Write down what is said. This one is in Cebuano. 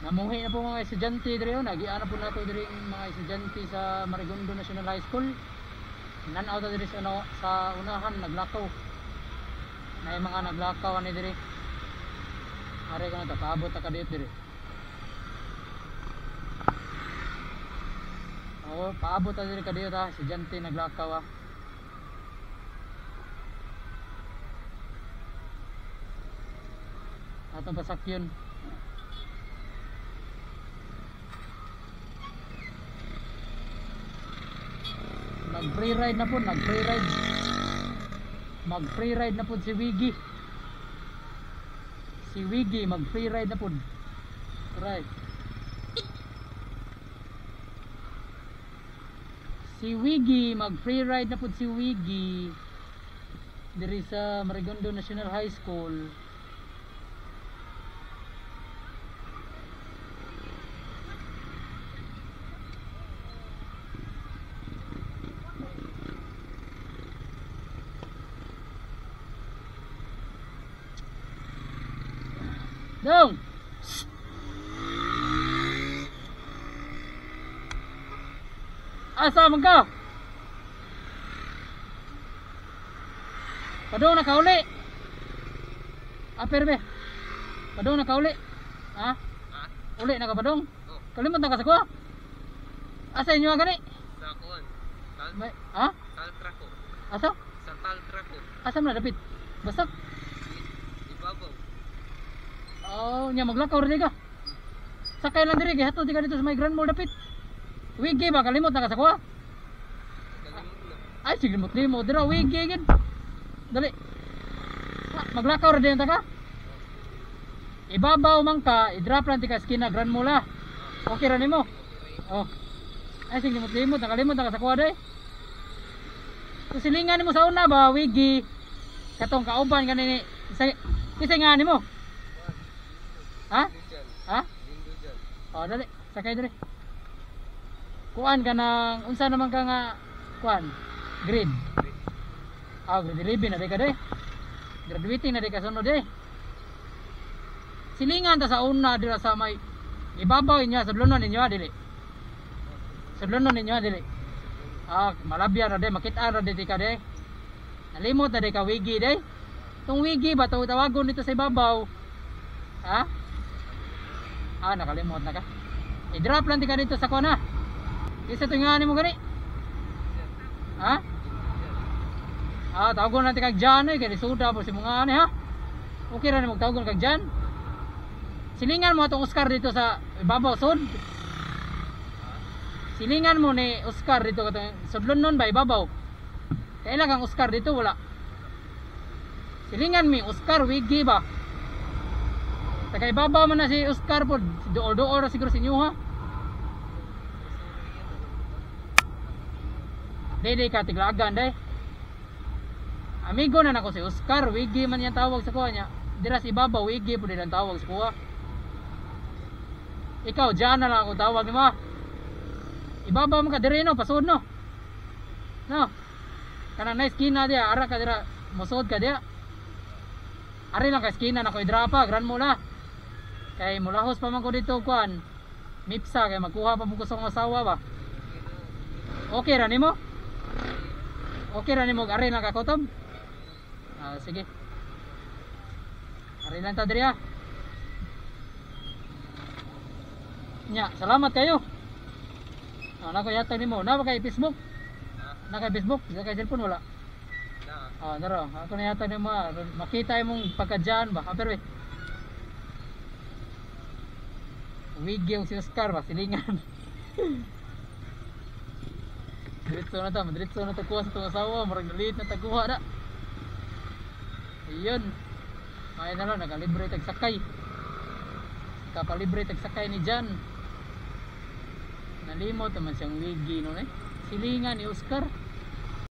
Namuhi na po mga estudyante diri oh, nagiana po nato diri mga estudyante sa Marigondon National High School. Nan-aw ta diri sa, ano, sa unahan naglakaw. Nay mga naglakaw ani diri. Are ko na ta paabot ta kadiyot diri. Oh, paabot ta diri kadiyot ha, estudyante naglakaw ha. Atong pasakyon. Nag-free ride na po, nag-free ride. Mag-free ride na po si Wiggy. Si Wiggy mag-free ride na po. Right. Si Wiggy mag-free ride na po si Wiggy. Diri sa Marigondon National High School. Dong. Asa man ka? Padung na kauli. Aper be. Padung na kauli. Ha? Uli na ka padung? Oh. Kalimot na ka sa kuha? Asa inyo gani? Sa kuan. Tal, May, ha? Taltraco. Asa? Sa Taltraco. Asa man na dapit? Basta. Ibabaw. Oh, nya maglakaw rin ka. Sakay lang diri gihatod ka dito sa may Grand Mall dapit. Wigi ba kalimot na ka sa kuha? Kalimot na. Ay sige limot limot dira wigi gid. Dali. Maglakaw ra din ta ka. Ibabaw man ka, i-drop lang ti ka skina Grand Mall ha. Okay ra nimo. Oh. Ay sige limot limot nakalimot na ka sa kuha day. Kung silingan nimo sa una ba wigi katong kauban kanini isa nga nimo. Ha? Lindujan. Ha? Lindujan. Oh, dali. Sakay dali. Kuan ka ng unsa naman ka nga kuan? Grade. Ah, grade 11 na di ka de. Graduating na di ka sunod de. Silingan ta sa una dira sa may ibabaw niya sa dlunon ninyo dili. Sa dlunon ninyo dili. Ah, malabya ra de makita ra de ka de. Nalimot na de ka wigi de. Tong wigi ba tawagon dito sa ibabaw? Ha? Ah, nakalimot na ka. I-drop lang di ka dito sa kuan ha. Isa to nga nimo gani. Ha? Ah, tawagon natin kag Jan eh, kay lisuda po si mga ani ha. Okay ra nimo tawagon kag Jan. Silingan mo atong Oscar dito sa ibabaw sud. Silingan mo ni Oscar dito katong sudlon nun ba ibabaw. Kailan kang Oscar dito wala. Silingan mi Oscar wigi ba. Taga ibabaw man na si Oscar pod, si dool-dool ra siguro sa inyo ha. Dili ka tiglagan day. Amigo na nako si Oscar, wigi man yang tawag sa kuha niya. Dira sa ibabaw wigi pud ang tawag sa kuha. Ikaw diyan na lang ako tawag nimo. Ibabaw man ka diri no, pasod no. No. Kanang nice kina diya, ara ka dira, mosod ka diya. Ari lang ka skina nako i-drop gran mo na. Kay mulahos pa man ko dito kuan. Mipsa kay magkuha pa mo ko sa akong asawa ba. Okay ra nimo? Okay ra nimo ari lang ka kutob? Ah, sige. Ari lang ta diri ha. Nya, salamat kayo. Ah, nako yatag nimo. Na ba kay Facebook? Ha? Na kay Facebook? Sa kay cellphone wala. Na. Ah, naro. Ako na yatag nimo. Makita imong pagkadyan ba. Ah, pero eh. Wigi yung si Oscar ba, silingan. Diretso na ta, diretso na ta kuha sa itong asawa, marag nalit na taguha na. Ayun. Kaya na lang, nakalibre tag sakay. Kapalibre tag sakay ni Jan. Nalimot naman siyang wigi noon eh. Silingan ni Oscar.